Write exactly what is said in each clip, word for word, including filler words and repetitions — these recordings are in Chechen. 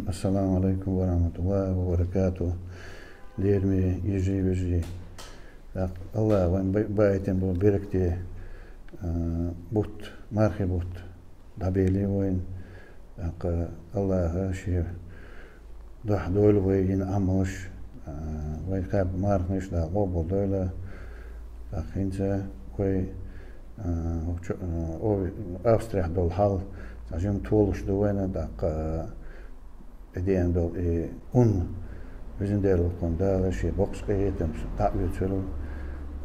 Ассаламу алейкум ва рахматуллахи ва баракату. Лераме йижарий, вежарий. ТӀаккха Аллах вайн ба-, байтин бу беркате, а, бутт, мархий бутт дӀабели вайн. ТӀаккха Аллаха ший духьа дойла вай йина Ӏамалаш, а, вай кхаба марханаш Дала къобал дойла. ТӀаккха хӀинца вай, а, чу-, а, Ови-, Австрехь долу хьал цхьа жима толуш ду вайна, тӀаккха тӀедеана долу и ун, везан Дела воккхун Дала шен боккхачу къинхетамца дӀа а оьцура,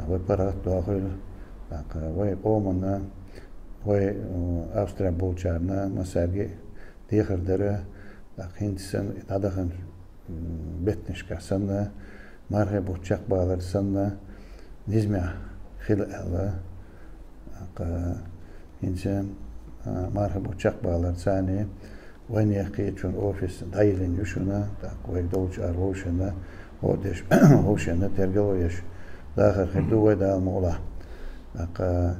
вай паргӀат а дохийла, тӀаккха вай къоманна, вай, м, Австрехь болчарна массаьрга а дехар дара, тӀаккха хӀинца санна и дӀадаханчу, м, беттанашкахь санна, мархий бутт чекхбалар санна, низамехь хила аьлла, тӀаккха хӀинца, а, мархий бутт чекхбалар царна, вайнехан кхеташон офис дӀайиллина ю шуна, тӀаккха вайга долчу ара вовшенна гӀо а деш, вовшенна тергал а еш, дахар хир ду вай Дала мукъалахь. ТӀаккха,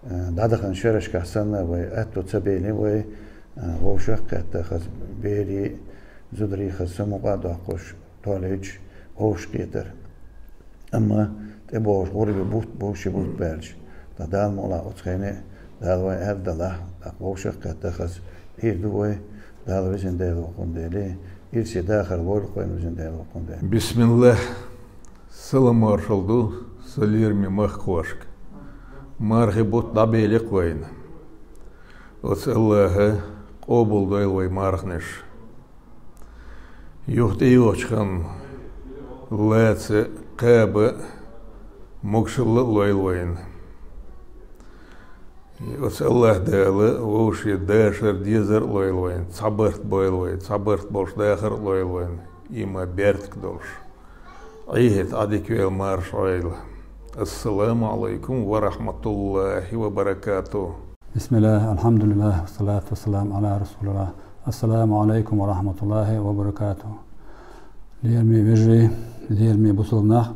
а, дӀадаханчу шерашкахь санна, вай аьтто ца бели вай, а, вовшах а кхетта хаза берийн, зударийн хаза самукъа а доккхуш, толлуьйтуш вовшахкхетар. Амма тӀебогӀуш гӀурба бутт бу, ши бутт баьлча. Ткъа Дала мукъалахь оцу хенахь Дала вайн аьтто далахь, тӀаккха вовшах а кхетта хаза Ӏийр ду вай, Дала везан Дела воккхун Дела, ирсе дахар лойла вайн везан Дела воккхун Дела. Бисмиллах. Салам маршалла ду сан лераме махкахошка. Мархий бутт дӀабели вайна. Оцу Аллаха къобал дойла вай марханаш. Юха тӀейогӀучу ханна лаца, кхаба, могушалла а лойла вайна. Оцу Аллаха Дала вовшийн дашар, дезар а лойла вайна, цхьа барт бойла вай, цхьа барт болуш дахар а лойла вайна, и ма бертиг долуш. Ӏехьа Ӏадика йойла, марша Ӏойла. Ассаламу алайкум ва рахматуллахи ва баракату. Бисмиллах, алхьамдулиллах, вассалату вассаламу аля расулиллах. Ассаламу алайкум ва рахматуллахи ва баракату. Лераме вежарий, лераме бусалба нах,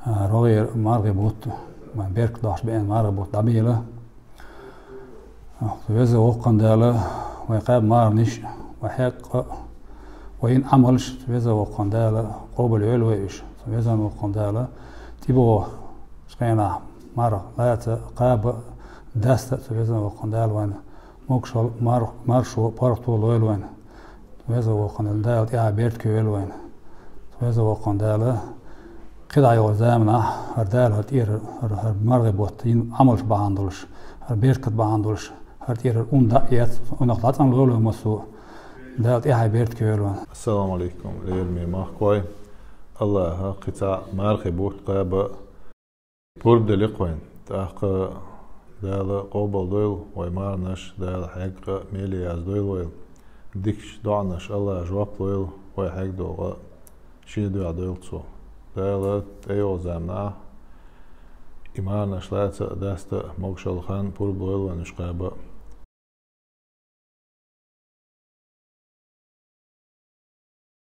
а, рогӀера мархий бутт, ма беркат дохьуш беана мархий бутт дӀабела. Веза воккхун Дала вай кхаба марханаш, вай хьекъа, вай йина Ӏамалш, Веза воккхун Дала къобал йойла вай уьш. Веза воккхун Дала тӀебогӀучу хенахь марха лаца, кхаба, даста а Веза воккхун Дала вайна могушалла, мар-, маршо, паргӀато лойла вайна. Веза воккхун Дала тӀаьхье беркате йойла вайна. Веза воккхун Дала кхидӀа йолу заманахь хӀара Дала хӀара тӀера, хӀара, хӀара мархий бутт йина Ӏамалш бахьана долуш, хӀара беркат бахьана долуш, хӀара тӀера ун дӀа а эцна, унах дӀацӀанлойла вай массо а. Дала тӀаьхье беркате йойла вайна. Ассаламу алейкум, лераме махкахой. Аллаха кхин цхьа мархий бутт, кхаба пурба делла вайна. ТӀаккха Дала къобал дойла вай марханаш, Дала хьекъа а, мел а яздойла вайла. Дикачу доӀанашна Аллаха жоп лойла, вай хьегна догӀа Шен дуьхьа дойла Цо. Дала тӀейогӀу заманахь и марханаш лаца а, даста а могушалла хан пурба лойла вайна уьш кхаба.